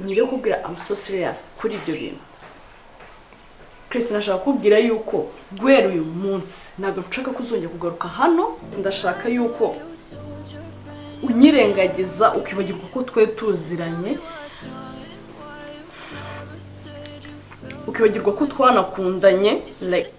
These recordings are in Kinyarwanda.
Ibintu ngiye kukubwira, I'm so serious kuri ibyo bintu. Chris, nashaka kukubwira yuko guhera uyu munsi ntabwo nshaka ko uzongera kugaruka hano. Ndashaka yuko unyirengagiza, ukibagirwa ko twe tuziranye, ukibagirwa ko twanakundanye, like.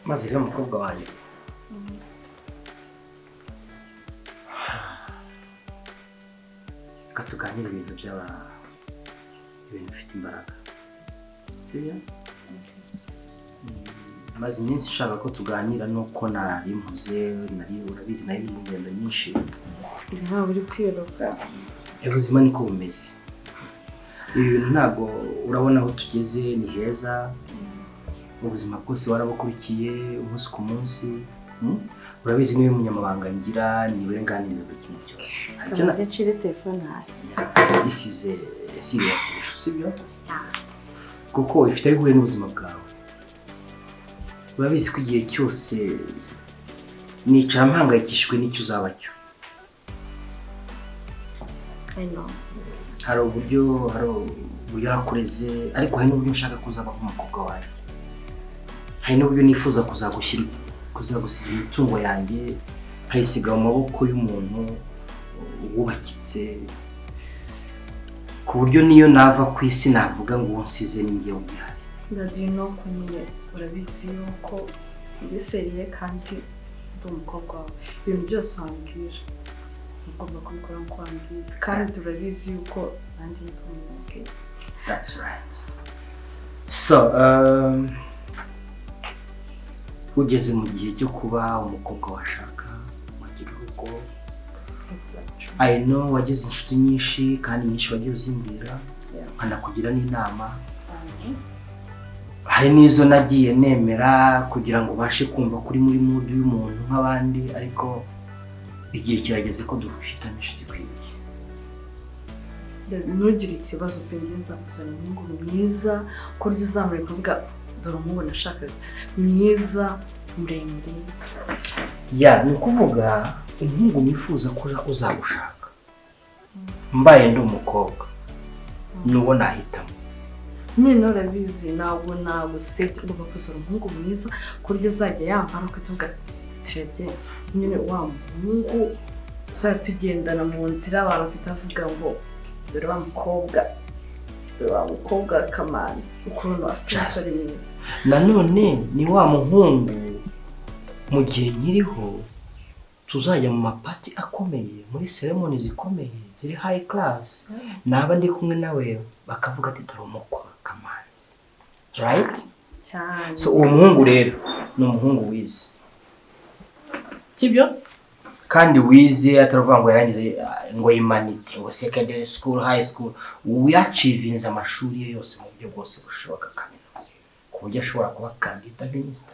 Maze rero mukobwa wanjye, reka tuganire ibintu by'aba, ibintu bifite imbaraga, sibyo? Maze iminsi nshaka ko tuganira, nuko nari mpuze, nari, urabizi, nari mu ngendo nyinshi. Ntabwo uri kwiruka. Ubuzima niko bumeze. Ibi bintu ntabwo urabona aho tugeze ni heza. Ubuzima bwose warabukurikiye umunsi ku munsi. Urabizi, niwe munyamabanga ngira, niwe nganiriza buri kimwe cyose. Hari icyo Kamanzi, ncire telefone hasi. This is a serious issue, sibyo? Kuko ifite aho ihuriye n'ubuzima bwawe. Urabizi ko igihe cyose nicara mpangayikishijwe n'icyo uzaba cyo. I know. Hari uburyo nakureze, ariko hari n'uburyo nshaka ko uzaba nk'umukobwa wanjye. Hari n'uburyo nifuza kuzagusigira imitungo yanjye, nkayisiga mu maboko y'umuntu wubakitse, ku buryo niyo nava ku isi navuga ngo uwo nsize ni njyewe ugihari. Daddy, no nyine urabizi yuko ndi sérieux kandi ndi umukobwa wawe. Ibintu byose wambwira ugomba kubikora nk'uko wambwira, kandi urabizi yuko nanjye ndi umukobwa. That's right. So, ugeze mu gihe cyo kuba umukobwa washaka, wagira urugo. I know wagize inshuti nyinshi kandi nyinshi wagiye uzimbwira, nkanakugira n'inama. Hari n'izo nagiye nemera kugira ngo ubashe kumva kuri muri mood y'umuntu nk'abandi, ariko igihe kirageze ko duhitamo inshuti ikwiriye. Ntugire ikibazo pe, njye nzakuzanira umuhungu mwiza ku buryo uzamureka uvuga: "Dore umuhungu nashakaga, mwiza, muremure." Yeah, ni ukuvuga umuhungu nifuza ko uzagushaka, mbaye ndi umukobwa, ni uwo nahitamo. Nyine urabizi, ntabwo nagusebye. Ugomba kuzana umuhungu mwiza ku buryo azajya yambara ukavuga: "Turebye nyine wa muhungu tuzajya tugendana mu nzira, abantu bakahita bavuga ngo dore wa mukobwa, dore wa mukobwa wa Kamanzi, ukuntu afite umusore mwiza." Nanone ni wa muhungu mu gihe nkiriho tuzajya mu maparty akomeye, muri ceremony zikomeye ziri high class, naba ndi kumwe nawe bakavuga ati: "Dore umukwe wa Kamanzi," right? Cyane. So uwo muhungu rero ni umuhungu wize, sibyo? Kandi wize ataravuga ngo yarangize ngo humanities, ngo secondary school, high school. Yachievinze amashuri ye yose mu buryo bwose bushoboka, kaminuza, ku buryo ashobora kuba kandida minisita,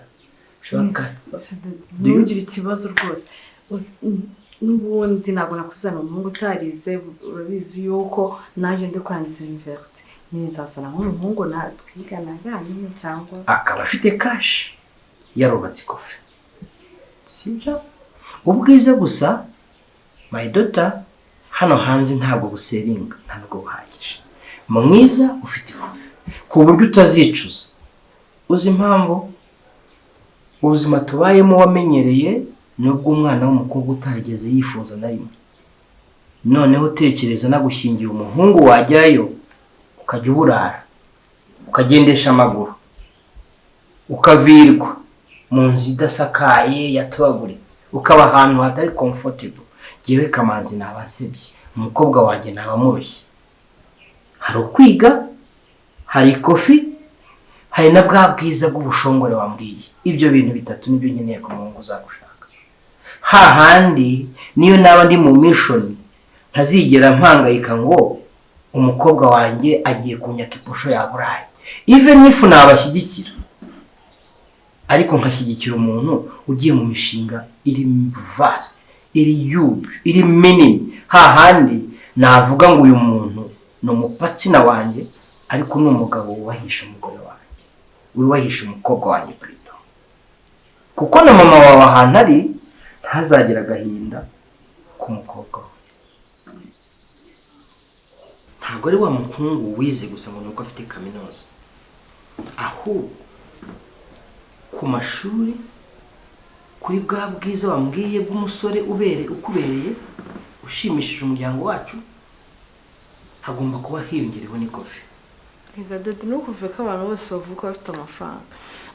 ashobora Ntugire ikibazo rwose. N'ubundi ntabwo nakuzana umuhungu utarize. Urabizi yuko nanjye ndi kurangiza university. Nyine nzazana nk'umuhungu na twiganaga nyine cyangwa akaba afite cash, yarubatse ikofe, sibyo? Ubwiza gusa, my daughter, hano hanze ntabwo buseringa, nta nubwo buhagije. Mwiza, ufite ikofe, ku buryo utazicuza. Uzi impamvu? Ubuzima tubayemo wamenyereye nubwo umwana w'umukobwa utarigeze yifuza na rimwe. Noneho utekereza nagushyingiye umuhungu, wajyayo ukajya uburara, ukagendesha amaguru, ukavirwa mu nzu idasakaye yatobaguritse, ukaba ahantu hatari comfortable. Jyewe Kamanzi naba nsebye umukobwa wanjye, naba murushye. Hari ukwiga, hari ikofi, hari na bwa bwiza bw'ubushongore wambwiye. Ibyo bintu bitatu nibyo nkeneye ku muhungu uzagushaka. Hahandi niyo naba ndi mu mission, ntazigera mpangayika ngo umukobwa wanjye agiye kunyaka iposho yaburaye, even if nabashyigikira. Ariko nkashyigikira umuntu ugiye mu mishinga iri vast, iri huge, iri minini, hahandi navuga ngo uyu muntu ni umupatsina wanjye, ariko ni umugabo wubahisha umugore wanjye, wubahisha umukobwa wanjye plutôt. Kuko na mama wawe ahantu ari ntazagira agahinda k'umukobwa we. Ntabwo ari wa muhungu wize gusa ngo nuko afite kaminuza, ahubwo ku mashuri, kuri bwa bwiza wambwiye bw'umusore ubere ukubereye ushimishije umuryango wacu, hagomba kuba hiyongereho n'ikofi. Reka daddy, ntukuve ko abantu bose bavuka bafite amafaranga.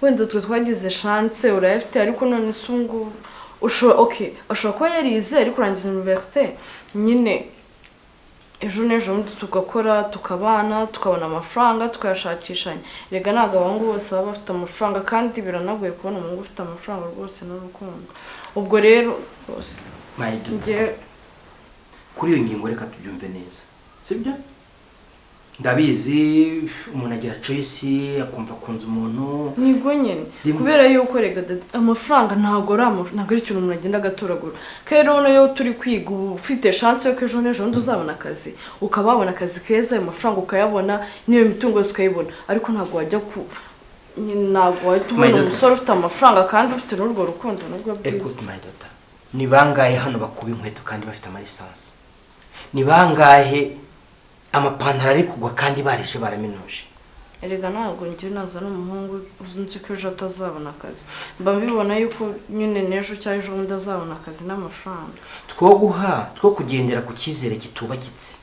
Wenda twe twagize chance, urayafite, ariko none se ubu ngubu ushobora, okay, ashobora kuba yarize ariko kurangiza université nyine, ejo n'ejo bundi tugakora, tukabana, tukabona amafaranga, tukayashakishanya. Rega ntabwo abahungu bose baba bafite amafaranga, kandi biranagoye kubona umuhungu ufite amafaranga rwose n'urukundo. Ubwo rero rwose My daughter, njye kuri iyo ngingo reka tubyumve neza, sibyo? Ndabizi umuntu agira choice, akumva akunze umuntu. Nibwo nyine. Rimwe. Kubera yuko rega daddy, amafaranga ntabwo ari ikintu umuntu agenda agatoragura. Kandi rero iyo turi kwiga, uba ufite chance yuko ejo n'ejo bundi uzabona akazi, ukaba wabona akazi keza, ayo mafaranga ukayabona, n'iyo mitungo yose ukayibona. Ariko ntabwo wajya ku nyine, ntabwo wahita My ubona daughter. umusore ufite amafaranga kandi ufite n'urwo rukundo n'ubwo bwiza. Écoute, my daughter, ni bangahe hano bakuba inkweto kandi bafite amalisansi? Ni bangahe amapantaro ari kugwa kandi barije baraminuje? Erega ntabwo njye naza n'umuhungu nzi ko ejo atazabona akazi. Mba mbibona yuko nyine n'ejo cyangwa ejo bundi azabona akazi n'amafaranga. Two guha two kugendera ku cyizere kitubakitse.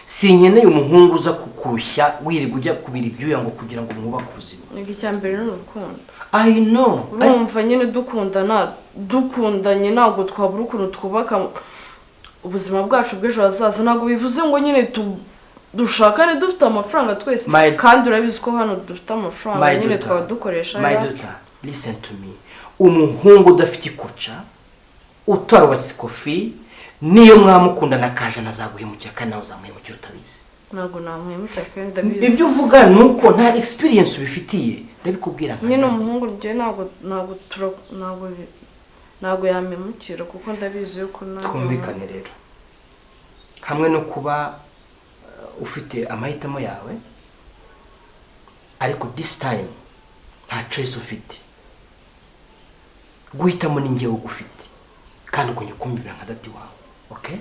Sinkeneye umuhungu uza kukurushya, wirirwa ujya kubira ibyuya ngo kugira ngo mwubake ubuzima. Erega icya mbere ni urukundo. I know. Urumva nyine dukundana, dukundanye, ntabwo twabura ukuntu twubaka ubuzima bwacu bw'ejo hazaza. Ntabwo bivuze ngo nyine dushakane dufite amafaranga twese, kandi urabizi ko hano dufite amafaranga My nyine daughter, twaba dukoresha my ayacu. daughter, listen to me. Umuhungu udafite ikoca, utarubatse ikofi, niyo mwamukundana akajana azaguhemukira, kandi nawe uzamuhemukira utabizi. Ntabwo namuhemukira kandi ndabizi. Ibyo uvuga ni uko nta experience ubifitiye, ndabikubwira nka Nyine daddy. umuhungu njye ntabwo yampemukira kuko ndabizi yuko nanjye Twumvikane rero, hamwe no kuba ufite amahitamo yawe, ariko this time nta choice ufite. Guhitamo ni njyewe ugufite, kandi ukongera kumvira nka daddy wawe, okay?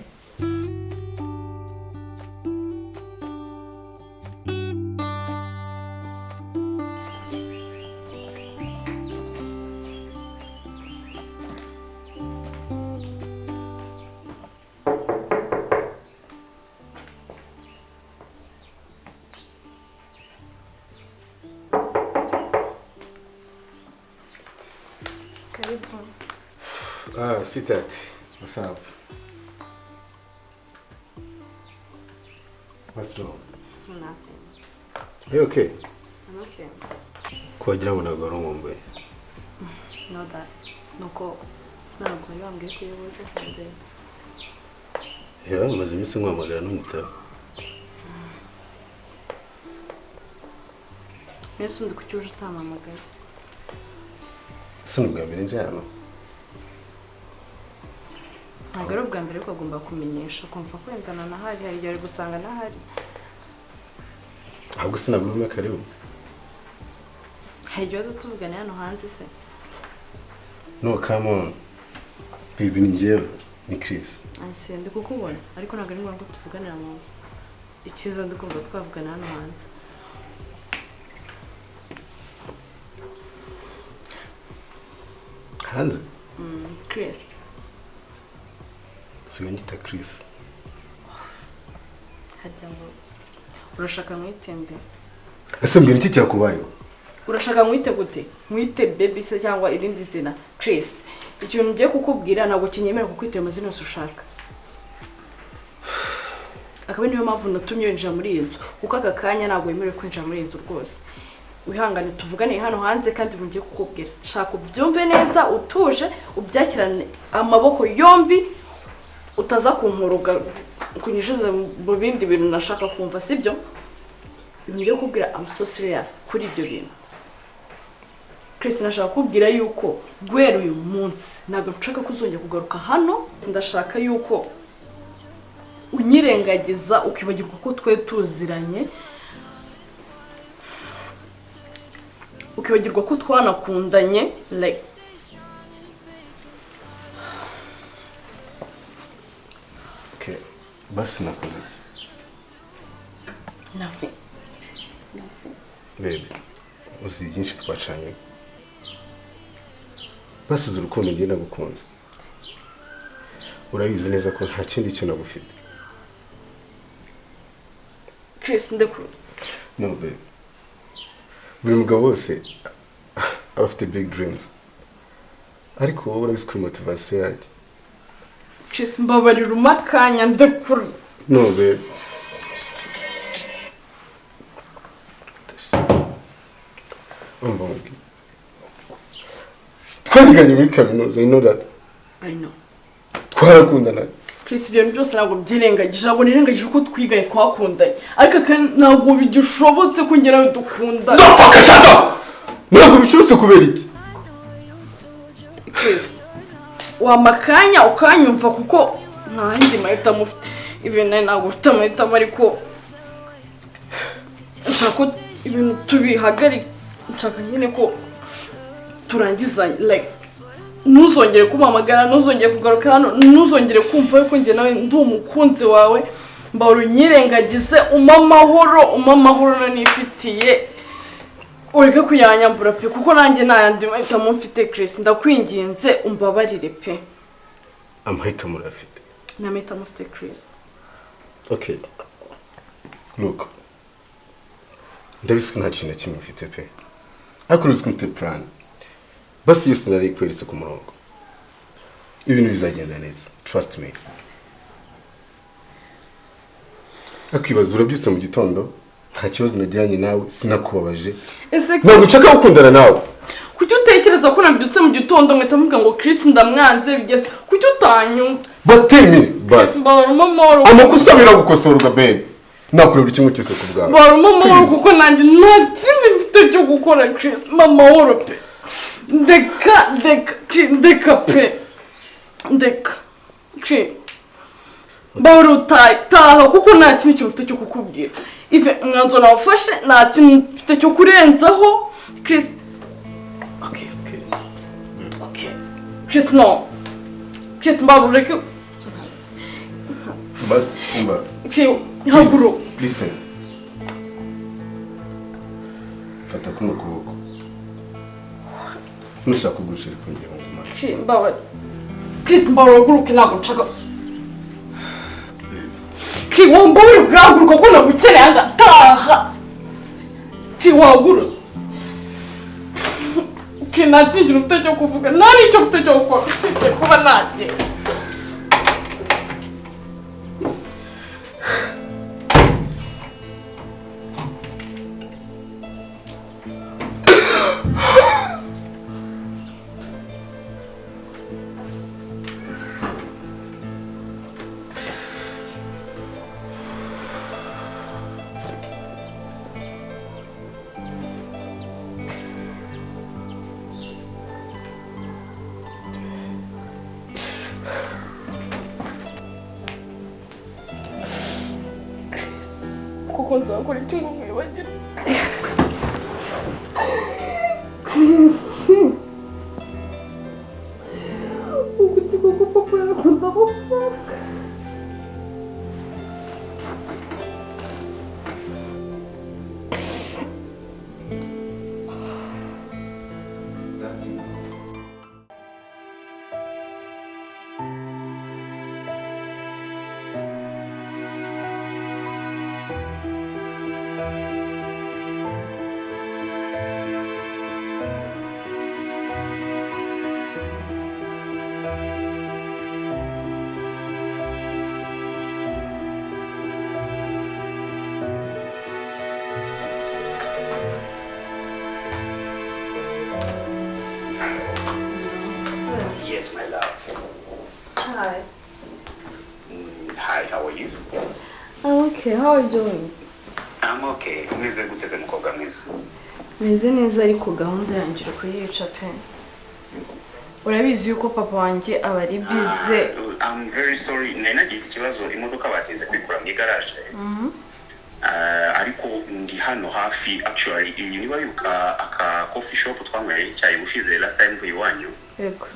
Karibu. Ah, sweetheart, what's up? What's wrong? Nothing. Are you okay? I'm okay. Ko wagira ngo ntabwo wari unkumbuye. No, that nuko ntabwo wari wambwiye ko uyoboze kandi. Yeah, maze iminsi nkuhamagara ntunyitabe. Mbese undi kuki uje utampamagaye? Ese ni ubwa mbere nje hano? Ntabwo ari ubwa mbere, ariko agomba kumenyesha, kumva ko wenda nahari, hari igihe ari gusanga nahari. Ahubwo sinabura umwe karibu. Hari igihe waza tuvugana hano hanze se? No, come on. Baby, ni njyewe, ni Chris. Ase ndi kukubona, ariko ntabwo ari ngombwa ko tuvuganira mu nzu. Icyiza ndi kumva twavugana hano hanze. Hanze? Chris. Sigaye ngita Chris. Hajya ngo urashaka mwitende. Ese mbwira, iki cyakubayeho? Urashaka mwite gute? Mwite baby se cyangwa irindi zina? Chris, ikintu ngiye kukubwira ntabwo kinyemerera kukwita ayo mazina yose ushaka. Akaba niyo mpamvu natumye winjira muri iyi nzu, kuko aka kanya ntabwo wemerewe kwinjira muri iyi nzu rwose. Wihangane tuvugane hano hanze, kandi ibintu ngiye kukubwira shaka ubyumve neza, utuje, ubyakirane amaboko yombi, utaza kunkoroga kunyishize mu bindi bintu nashaka kumva, sibyo? Ibintu ngiye kukubwira, I'm so serious kuri ibyo bintu. Chris, nashaka kukubwira yuko guhera uyu munsi ntabwo nshaka ko uzongera kugaruka hano. Ndashaka yuko unyirengagiza ukibagirwa ko twe tuziranye, ukibagirwa ko twanakundanye, like Okay, basi nakoze iki? Nothing. Baby, uzi byinshi twacanye. Basize urukundo njye nagukunze. Urabizi neza ko nta kindi kintu nagufite. Chris, ndekure. No babe. Buri mugabo wese aba afite big dreams. Ariko wowe urabizi kuri motivation yanjye. Chris, mbabarira umakanya ndekure. No babe. Umva mubwire. Twariganye muri kaminuza, you know that. I know. Twarakundanaga. Chris, ibyo bintu byose ntabwo byirengagije, ntabwo nirengagije uko twiganye twakundanye, ariko kandi ntabwo bigishobotse ko njye nawe dukundana. No fuck, shut up! Ntabwo bishobotse kubera iki? Chris, wampa akanya ukanyumva kuko nta yandi mahitamo ufite. Even nawe ntabwo ufite amahitamo, ariko nshaka ko ibintu tubihagarika, nshaka nyine ko turangizanye, like ntuzongere kumpamagara, ntuzongere kugaruka hano, ntuzongere kumva yuko njye nawe ndi umukunzi wawe. Mbahora unyirengagize, umpe amahoro, umpe amahoro nifitiye, ureke kuyanyambura pe, kuko nanjye nta yandi mahitamo mfite. Chris, ndakwinginze umbabarire pe. Amahitamo urayafite. Nta mahitamo mfite Chris. Okay. Look. Ndabizi ko nta kintu na kimwe mfite pe. Ariko urabizi ko mfite plan. Basi yose narayikweretse ku murongo. Ibintu bizagenda neza. Trust me. Akwibaza urabyutse mu gitondo, nta kibazo nagiranye nawe, sinakubabaje. Ese Ntabwo nshaka gukundana nawe. kuki utekereza ko nabyutse mu gitondo nkahita mvuga ngo Chris ndamwanze bigeze? Kuki utanyumva? Basi tell me, basi. Mbabarira umpe amahoro. Amakosa biragukosorwa babe. Nakora buri kimwe cyose ku bwawe. Mbabarira umpe amahoro Please. kuko nanjye nta kindi mfite cyo gukora Chris. Mpa amahoro pe. Ndeka, ndeka, Chris, ndeka pe. Ndeka. Chris. Mbabarira utahe, taha kuko nta kindi kintu mfite cyo kukubwira. Ive umwanzuro nawufashe, nta kintu mfite cyo kurenzaho. Chris. Okay. Okay. Okay. Chris, no. Chris, mbabarira ureke. Basi umva. Chris, haguruka. Please, listen. Fata kuno kuboko. Nushaka kugurisha ariko ngiye ngumane. Chris, mbabarira. Chris, mbabarira uhaguruke ntabwo nshaka. Chris, wambabarira ugahaguruka kuko nagukeneye ngataha. Chris, wahaguruka. Chris, nta kintu mfite cyo kuvuga, nta n'icyo mfite cyo gukora, usibye kuba nagenda. Kuko nzakora iki ngo nkwibagirwe? Chris, uku koko papa yakunda amafaranga. That's it. Yes, my love. Hi. Hi, how are you? I'm okay. How are you doing? I'm okay. Umeze gute se mukobwa mwiza? Meze neza ariko gahunda yanjye uri kuyica pe. Urabizi yuko papa wanjye aba ari bize. I'm very sorry, nari nagize ikibazo, imodoka batinze kuyikura mu igaraje. Ariko ndi hano hafi actually, iyi niba yuka aka coffee shop twanywereye icyayi ushize last time mvuye iwanyu. Yego.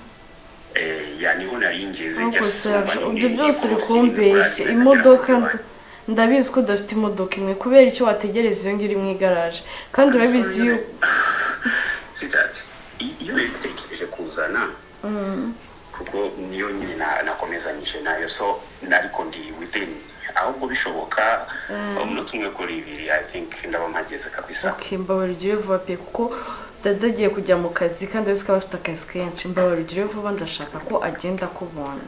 Ya niho nari ngeze. Ariko Just Serge, numva ibyo ni byose uri ikorosi, kumbeshya. ni Imodoka kugera ndabizi ko udafite imodoka imwe, kubera icyo wategereza iyo ngiyo iri mu igaraje, kandi urabizi yuko Sweetheart, iyo nabitekereje kuzana kuko niyo nyine nakomezanyije nayo, so ariko ndi within, ahubwo bishoboka umunota umwe kuri ibiri, I think ndaba mpageze kabisa. Okay, mbabarira ugire vuba pe, kuko dada agiye kujya mu kazi kandi azi ko aba afite akazi kenshi. Mbabarira ugire vuba, ndashaka ko agenda akubonye.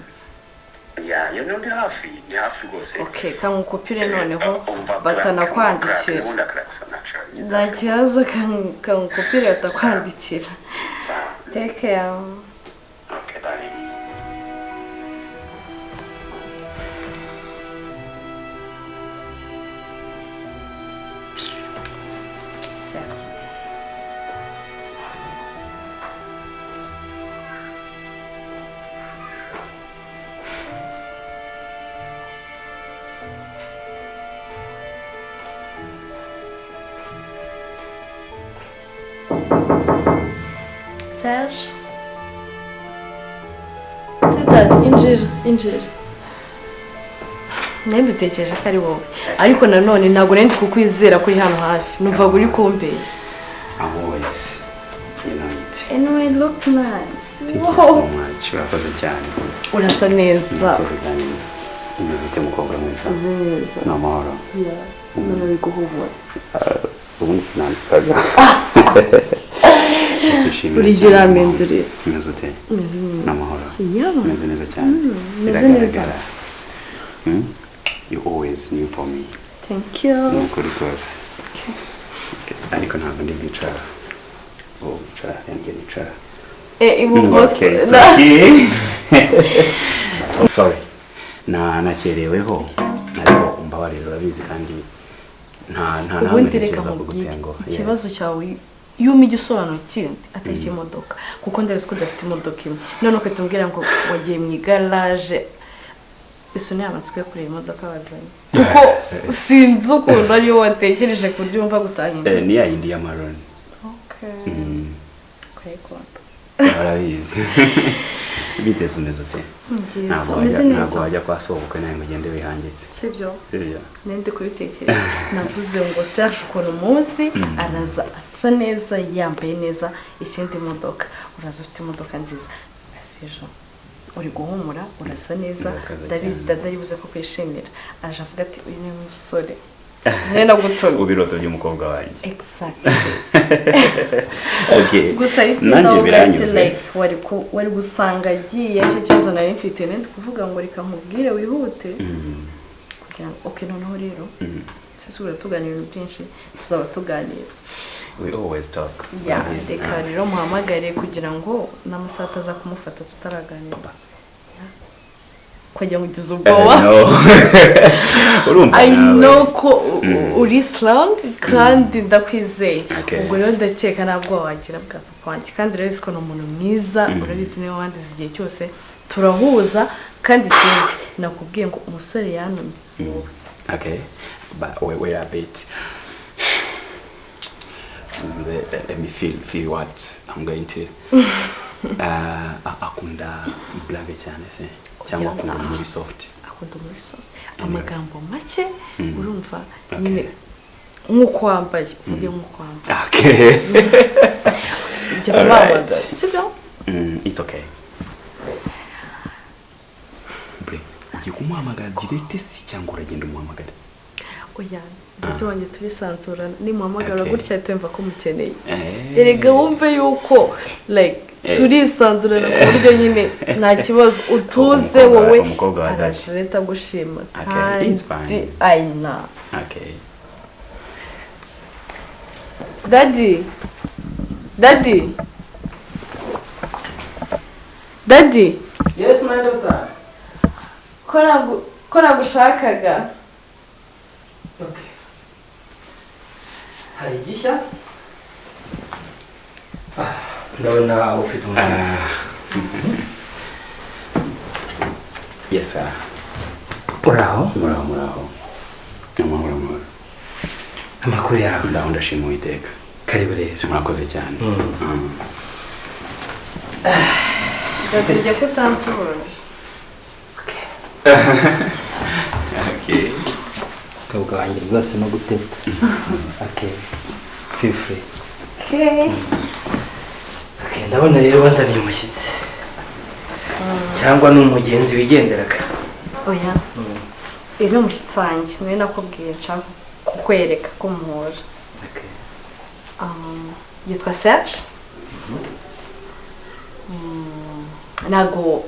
Ya, no, ndi hafi, ndi hafi rwose. Okay, kamukupire noneho Umva, batanakwandikira. Umva klaxon actually. Nta kibazo, kamukupire batakwandikira. Sawa. Take care. Okay, bye. Serge. Serge. Sweetheart, injira, injira. Nawe mbitekereje ko ari wowe, ariko nanone ntabwo nari ndi kukwizera kuri hano hafi, numvaga uri kumbeshya. I'm always, you know it. Anyway, look nice. Thank you so much. Urakoze cyane. Urasa neza. Urakoze cyane. Umeze ute, mukobwa mwiza? Neza. Ni amahoro? Yeah. None uri guhumura. Ubundi sinandikaga. Nishimiye Buri gihe cyane. urampindurira. Umeze ute? Meze neza. Ni amahoro? Yeah. Umeze neza cyane. Meze neza. Biragaragara. You always new for me. Thank you. Ni ukuri rwose. Okay. Ariko ntabwo ndi bwicara. Oh, wicara, yanjye nicara. Ibumoso. Okay, it's okay. Sorry. Na nakereweho ariko umbabarire, urabizi kandi nta namwe Ubundi reka ntekereza nkubwire kugutenguha. ikibazo cyawe, iyo umpa igisobanuro kindi atari icy'imodoka, kuko ndabizi ko udafite imodoka imwe, none ukahita umbwira ngo wagiye mu igaraje, iso ni amatsiko yo kureba imodoka wazanye, kuko sinzi ukuntu ariyo watekereje ku buryo wumva gutaha Eh, ni ya yindi ya maroon. Okay. Kuyikunda. Urabizi. Biteze, umeze ute? Byiza. Ntabwo Umeze wajya, neza. ntabwo wajya kwa sobukwe nawe ngo ugende wihangitse. Sibyo? Sibyo? Nende kubitekereza, navuze ngo Serge ukuntu muzi, araza asa neza, yambaye neza, ikindi imodoka, uraza ufite imodoka nziza. Ejo uri guhumura, urasa neza. Murakoze Ndabizi cyane. dada aribuze ko kwishimira, aje avuga ati uyu ni umusore mwene gutumye. Ubiroto by'umukobwa wanjye. Exactly. Okay. Gusa ariko Nanjye ndavuga ati biranyuze. like wari gusanga agiye, nicyo kibazo nari mfite, nari ndi kuvuga ngo reka nkubwire wihute kugira ngo, okay, noneho rero sisi tuganira ibintu byinshi, tuzaba tuganira. We always talk. Ya. Urabizi Reka nawe. rero muhamagare kugira ngo n'amasaha ataza kumufata tutaraganira, kugira ngo ugize ubwoba. No. Urumva I nawe. know ko uri strong kandi ndakwizeye. Okay. Ubwo rero ndakeka nta bwoba wagira bwa papa wanjye, kandi urabizi ko ni umuntu mwiza, urabizi niwe wandize igihe cyose, turahuza, kandi ikindi nakubwiye ngo umusore yantumye wowe. Okay. But wait, wait a bit. Let me feel what I'm going to. Akunda blague cyane se cyangwa akunda muri soft? Akunda muri soft, amagambo make, urumva Okay. nyine nk'uko wambaye, uvuge nk'uko wambaye. Okay. Jya Alright. kubabaza, sibyo? It's okay. Briggs, ugiye kumuhamagara direct si cyangwa uragenda umuhamagara? Oya, data wanjye turisanzurana, nimuhamagara Okay. gutya ahita yumva ko mukeneye. Eh. Erega wumve yuko like turisanzurana ku buryo nyine nta kibazo, utuze. Wowe Umukobwa wa daddy. araje leta agushima. Okay, it's Kandi fine. I know. Okay. Daddy, daddy, daddy. Yes, my daughter. Ko nagushakaga. Okay. Hari igishya? Ndabona ufite umushyitsi. Yes sir. Uraho? Muraho muraho. Amahoro amahoro. Amakuru yawe? Ndaho ndashima Uwiteka. Karibu rero. Murakoze cyane. Ndategeka ko utansubura. Okay. Okay. Umukobwa wanjye rwose no guteta. Okay. Feel free. Okay. Okay, ndabona rero wanzaniye umushyitsi. Cyangwa ni umugenzi wigenderaga. Oya. Uyu ni umushyitsi wanjye, niwe nakubwiye nshaka kukwereka ko muhura. Okay. Yitwa Serge. Ntabwo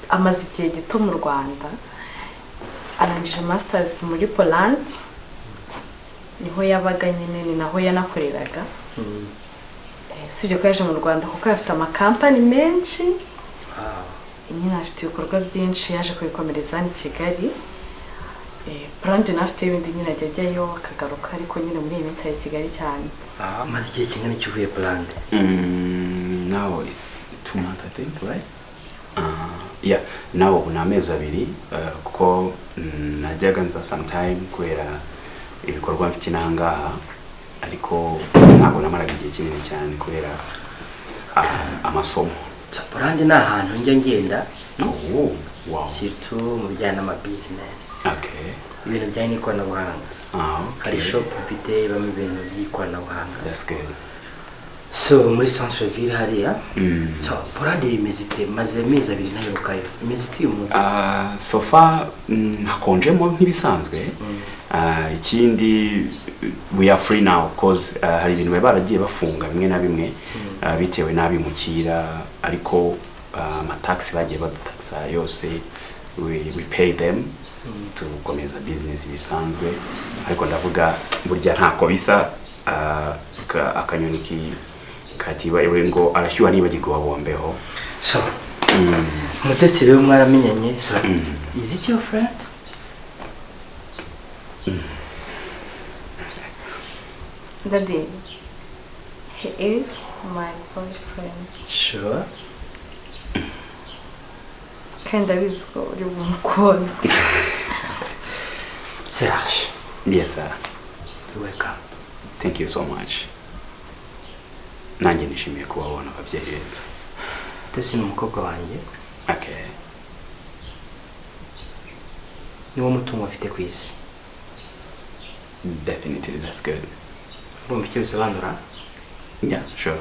amaze igihe gito mu Rwanda, arangije masters muri Poland, niho yabaga nyine, ni naho yanakoreraga. Usibye ko yaje mu Rwanda kuko afite amakampani menshi, nyine afite ibikorwa byinshi, yaje kubikomereza hano i Kigali. Poland nawe afite ibindi nyine ajya ajyayo akagaruka, ariko nyine muri iyi minsi ari i Kigali cyane. Maze igihe kingana iki uvuye Poland? Now it's 2 months I think, right? Yeah, now ni amezi 2 kuko najyaga nza sometime kubera ibikorwa mfite n'ahangaha, ariko ntabwo namaraga igihe kinini cyane kubera amasomo. Poland ni ahantu njya ngenda. Oh, wow. Surtout mu bijyanye n'ama business. Okay. Ibintu bijyanye n'ikoranabuhanga. Okay. Hari shop mfite ibamo ibintu by'ikoranabuhanga. That's good. So muri centre ville hariya. So Poland imeze ite? Maze amezi 2 ntaherukayo. Imeze ite uyu munsi? So far hakonjemo nk'ibisanzwe. Ikindi we are free now cause hari ibintu bari baragiye bafunga bimwe na bimwe bitewe n'abimukira, ariko amataxi bagiye badutaxa yose, we pay them tukomeza business bisanzwe, ariko ndavuga burya ntako bisa akanyoni katiba iwe ngo arashyuha nibagirwa wabombeho. So Mutesi rero mwaramenyanye, so is it your friend? Daddy, he is my boyfriend. Sure. Kandi ndabizi ko uri bumukunde. Serge. Yes sir. You're welcome. Thank you so much. Nanjye nishimiye kubabona ababyeyi beza. Mutesi ni umukobwa wanjye. Okay. Niwo mutungo mfite ku isi. Definitely, that's good. Urumva icyo bisobanura? Yeah, sure.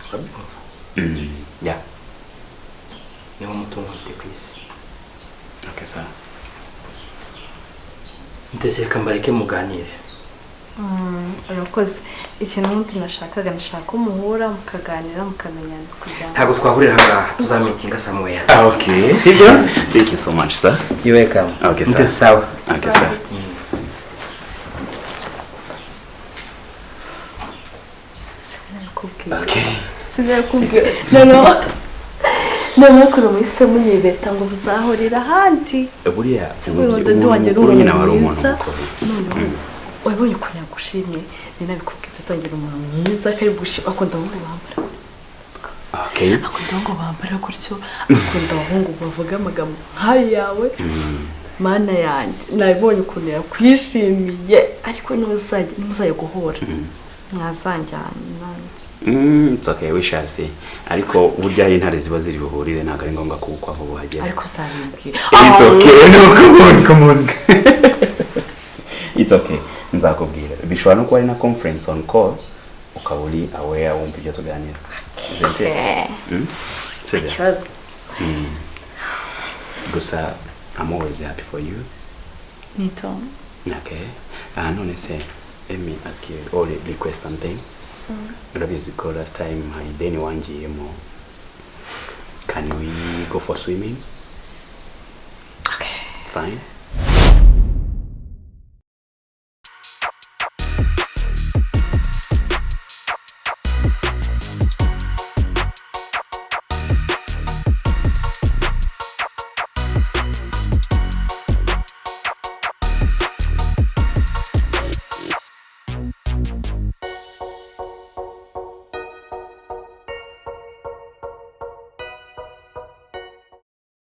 Urabyumva? Yeah. Niwo mutungo mfite ku isi. Okay, sir. Mutesi reka mbareke muganire. Urakoze. Ikintu ubundi nashakaga, nashaka ko muhura mukaganira mukamenyana kugira ngo ntabwo twahurira ahangaha, tuzamitinga somewhere. Okay. Sibyo? Thank you so much, sir. You're welcome. Okay, sir. Mutesi sawa. Okay, sir. Okay. Sinakubwiye. Noneho kure muhise munyibeta ngo muzahurira ahandi. Buriya Daddy wanjye ni nyine aba ari umuntu umuntu mwiza. mukuru. Noneho wabonye ukuntu yagushimye, ni nabikubwiye atangira umuntu mwiza kari gushima, akunda abahungu bambara. Okay. Akunda abahungu bambara gutyo, akunda abahungu bavuga amagambo nk'ayo yawe. Mana yanjye, nabibonye ukuntu yakwishimiye, ariko ntimuzajya guhura. Mwazanjyana nanjye. It's okay, we shall see. Ariko burya hari intare ziba ziri buhurire, ntabwo ari ngombwa ko ukwa vuba uhagera. Ariko uzabimbwira. It's okay. No, come on, come on. It's okay. Nzakubwira. Bishobora no kuba ari na conference on call, ukaba uri aware wumva ibyo tuganira. Isn't it? Sibyo? Ikibazo. Gusa I'm always happy for you. Ni Tom. Okay. None se, let me ask you or request something. Urabizi ko last time hari ideni wangiyemo. Can we go for swimming? Okay. Fine.